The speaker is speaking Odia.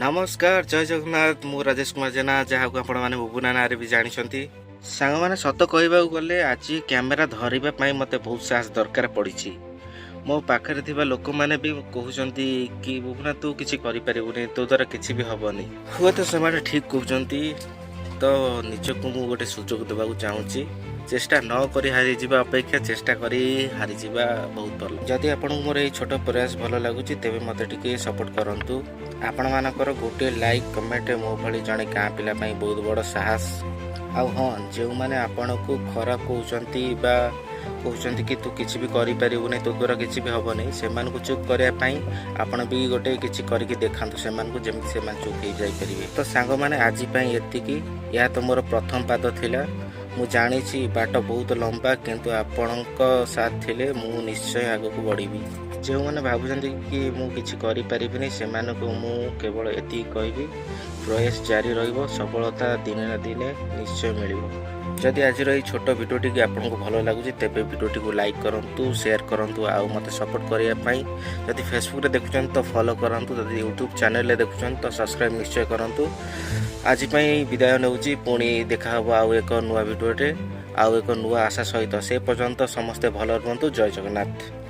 ନମସ୍କାର, ଜୟ ଜଗନ୍ନାଥ। ମୁଁ ରାଜେଶ କୁମାର ଜେନା, ଯାହାକୁ ଆପଣମାନେ ବୁବୁନା ନାଁରେ ବି ଜାଣିଛନ୍ତି। ସାଙ୍ଗମାନେ, ସତ କହିବାକୁ ଗଲେ ଆଜି କ୍ୟାମେରା ଧରିବା ପାଇଁ ମୋତେ ବହୁତ ସାହସ ଦରକାର ପଡ଼ିଛି। ମୋ ପାଖରେ ଥିବା ଲୋକମାନେ ବି କହୁଛନ୍ତି କି ବୁବୁନା, ତୁ କିଛି କରିପାରିବୁନି, ତୋ ଦ୍ୱାରା କିଛି ବି ହେବନି। ହୁଏତ ସେମାନେ ଠିକ୍ କହୁଛନ୍ତି। ତ ନିଜକୁ ମୁଁ ଗୋଟେ ସୁଯୋଗ ଦେବାକୁ ଚାହୁଁଛି। ଚେଷ୍ଟା ନ କରି ହାରିଯିବା ଅପେକ୍ଷା ଚେଷ୍ଟା କରି ହାରିଯିବା ବହୁତ ଭଲ। ଯଦି ଆପଣଙ୍କୁ ମୋର ଏଇ ଛୋଟ ପ୍ରୟାସ ଭଲ ଲାଗୁଛି, ତେବେ ମୋତେ ଟିକେ ସପୋର୍ଟ କରନ୍ତୁ। ଆପଣମାନଙ୍କର ଗୋଟିଏ ଲାଇକ୍, କମେଣ୍ଟ ମୋ ଭଳି ଜଣେ ଗାଁ ପିଲା ପାଇଁ ବହୁତ ବଡ଼ ସାହସ। ଆଉ ହଁ, ଯେଉଁମାନେ ଆପଣଙ୍କୁ ଖରାପ କହୁଛନ୍ତି ବା କହୁଛନ୍ତି କି ତୁ କିଛି ବି କରିପାରିବୁନି, ତୋ ଦ୍ୱାରା କିଛି ବି ହେବନି, ସେମାନଙ୍କୁ ଚୁପ୍ କରିବା ପାଇଁ ଆପଣ ବି ଗୋଟେ କିଛି କରିକି ଦେଖାନ୍ତୁ ସେମାନଙ୍କୁ, ଯେମିତି ସେମାନେ ଚୁପ୍ ହେଇଯାଇପାରିବେ। ତ ସାଙ୍ଗମାନେ, ଆଜି ପାଇଁ ଏତିକି। ଏହା ତ ମୋର ପ୍ରଥମ ପାଦ ଥିଲା। ମୁଁ ଜାଣିଛି ବାଟ ବହୁତ ଲମ୍ବା, କିନ୍ତୁ ଆପଣଙ୍କ ସାଥ ଥିଲେ ମୁଁ ନିଶ୍ଚୟ ଆଗକୁ ବଢ଼ିବି। ଯେଉଁମାନେ ଭାବୁଛନ୍ତି କି ମୁଁ କିଛି କରିପାରିବିନି, ସେମାନଙ୍କୁ ମୁଁ କେବଳ ଏତିକି କହିବି, ପ୍ରୟାସ ଜାରି ରହିବ, ସଫଳତା ଦିନେ ନା ଦିନେ ନିଶ୍ଚୟ ମିଳିବ। ଯଦି ଆଜିର ଏଇ ଛୋଟ ଭିଡ଼ିଓଟିକି ଆପଣଙ୍କୁ ଭଲ ଲାଗୁଛି, ତେବେ ଭିଡ଼ିଓଟିକୁ ଲାଇକ୍ କରନ୍ତୁ, ସେୟାର କରନ୍ତୁ ଆଉ ମୋତେ ସପୋର୍ଟ କରିବା ପାଇଁ ଯଦି ଫେସବୁକ୍ରେ ଦେଖୁଛନ୍ତି ତ ଫଲୋ କରନ୍ତୁ, ଯଦି ୟୁଟ୍ୟୁବ୍ ଚ୍ୟାନେଲରେ ଦେଖୁଛନ୍ତି ତ ସବସ୍କ୍ରାଇବ୍ ନିଶ୍ଚୟ କରନ୍ତୁ। ଆଜି ପାଇଁ ବିଦାୟ ନେଉଛି। ପୁଣି ଦେଖା ହେବ ଆଉ ଏକ ନୂଆ ଭିଡ଼ିଓରେ, ଆଉ ଏକ ନୂଆ ଆଶା ସହିତ। ସେ ପର୍ଯ୍ୟନ୍ତ ସମସ୍ତେ ଭଲ ରୁହନ୍ତୁ। ଜୟ ଜଗନ୍ନାଥ।